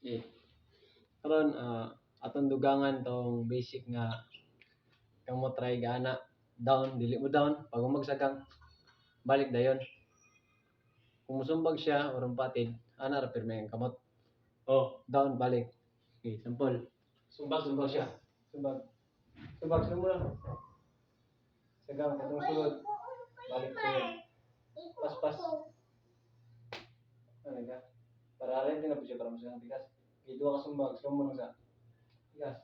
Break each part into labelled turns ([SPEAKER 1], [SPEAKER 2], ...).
[SPEAKER 1] Eh. Karon atong dugangan tong basic nga kamot try gana down, dili mo down pag magsagang, balik dayon. Kung musumbag siya or patid, ana ra pirmi ang kamot.
[SPEAKER 2] Oh,
[SPEAKER 1] down, balik. Okay, sample.
[SPEAKER 2] Sumbag.
[SPEAKER 1] Sumbag siya. Sumbag. Sumbag mo lang. Sagang katong sulod. Balik dayon. Paspas. Ano ka? Para rin din na po siya para masagang tigas. Okay, duha ka sumbag, slow mo lang sa tigas.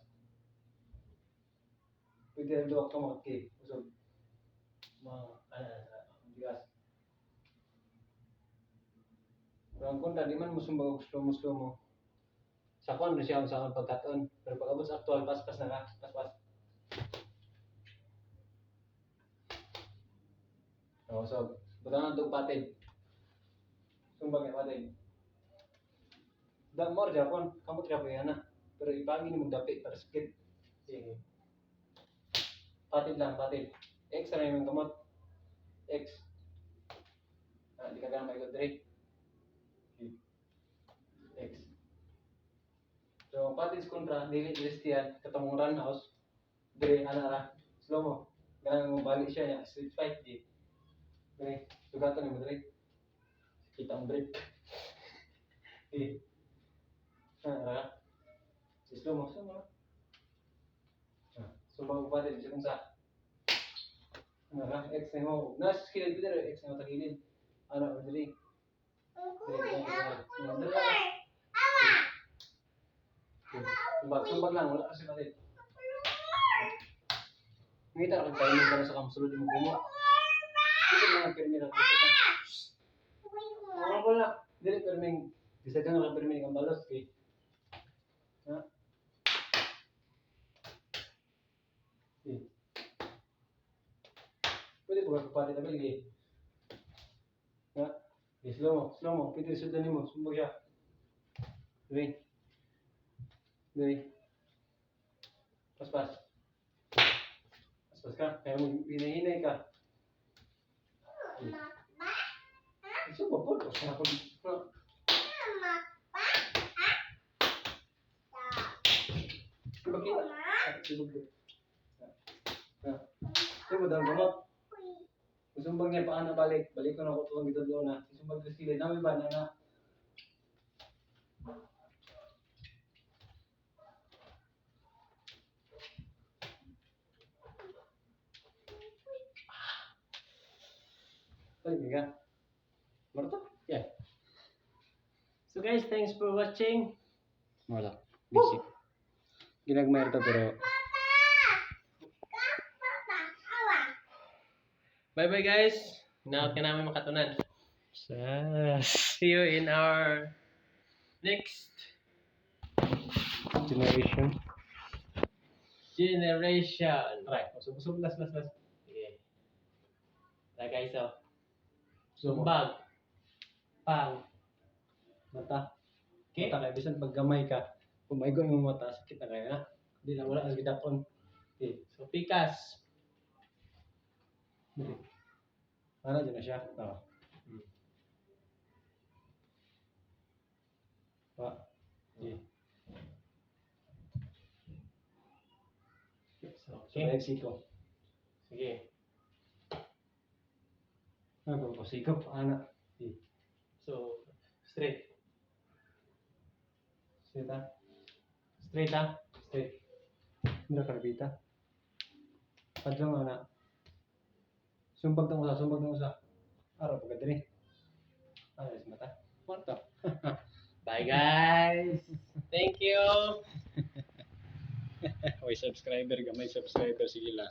[SPEAKER 1] Pwede rin duha ka kamot, okay. Usog. Mga, ano, ano, tigas. Pero ang kontra, di man mo sumbag og slow mo, slow mo. Sa kwan rin siya sa akong pagkaton. Pero pag abot sa aktual, paspas na ka. Paspas. Oh, so, butangan itong patid. Sumbag yung patid. Da, more Japon. Kamot Japon yan na. Pero ipangin mo dapi para sakit. Sige. Patid lang, patid. X na yung kamot. X. Ah, di ka ganang maikot diri. Okay. X. So, ang patid sa kontra, dili Christian, katong run house, diri, ana ra. Slow mo. Ganang mo balik siya niya. Street fight, di. Diri, sugatan mo diri. Kita ang brief. Di. Ah, ra. Si slow mo, slow mo. Ah, sumbag ko patid, bisa kung sa. Ano ra, X na mo. Nasa kilid diri, X na mo tagilid. Ano, diri. Diri, diri, diri. Diri lang. Sumbag, sumbag lang, wala kasi patid. Ngita ra kag timing para sa kamsulod mo gumo. Dili mga pirmi lang kasi ka. Wala wala. Dili pirming bisag ka nga pirmi kang balos kay. Ha? Eh. Pwede po ka patid tabi lagi. Ha? Eh, slow mo, slow mo. Pwede suldan nimo, sumbag siya. Dili. Dili. Paspas. Paspas ka. Kaya mo hinahinay ka. Eh. Sumbag po. Paspas po. Ha? Di ba kita? Ah, sibog ko. Ha? Sumbag daw gamot. Sumbag niya paano balik. Balik ko na ko itong gitudlo na. Sumbag ko sila. Nami ba na na? Balik ka. Marto? Yeah.
[SPEAKER 2] So guys, thanks for watching.
[SPEAKER 1] Wala. Basic. Ginagmay to pero
[SPEAKER 2] Bye bye, guys. Hinaot ka namin makatunan.
[SPEAKER 1] Sas.
[SPEAKER 2] See you in our next
[SPEAKER 1] Generation.
[SPEAKER 2] Generation.
[SPEAKER 1] Try. Usog, usog, last, last, last.
[SPEAKER 2] Sige. Tara guys, oh.
[SPEAKER 1] Sumbag.
[SPEAKER 2] Sumbag. Pang.
[SPEAKER 1] Mata.
[SPEAKER 2] Okay?
[SPEAKER 1] Mata kay bisan pag gamay ka, kung maigo yung mata, sakit na kayo na. Di na wala ang gidakon. Okay.
[SPEAKER 2] So, pikas.
[SPEAKER 1] Dili. Ano dyan na siya? Oo. Pa. Okay.
[SPEAKER 2] So,
[SPEAKER 1] So,
[SPEAKER 2] okay.
[SPEAKER 1] okay. Siko.
[SPEAKER 2] Sige.
[SPEAKER 1] Ano ba? Siko? Ana. Okay.
[SPEAKER 2] So, straight.
[SPEAKER 1] Straight ah.
[SPEAKER 2] Straight ah.
[SPEAKER 1] Straight. Hindi ka karabita. Padlong ana. Sumbag tong usa, sumbag tong usa. Araw pagka diri. Ano sa mata? Mata.
[SPEAKER 2] Bye guys. Thank you.
[SPEAKER 1] Oy, subscriber gamay subscriber sige la.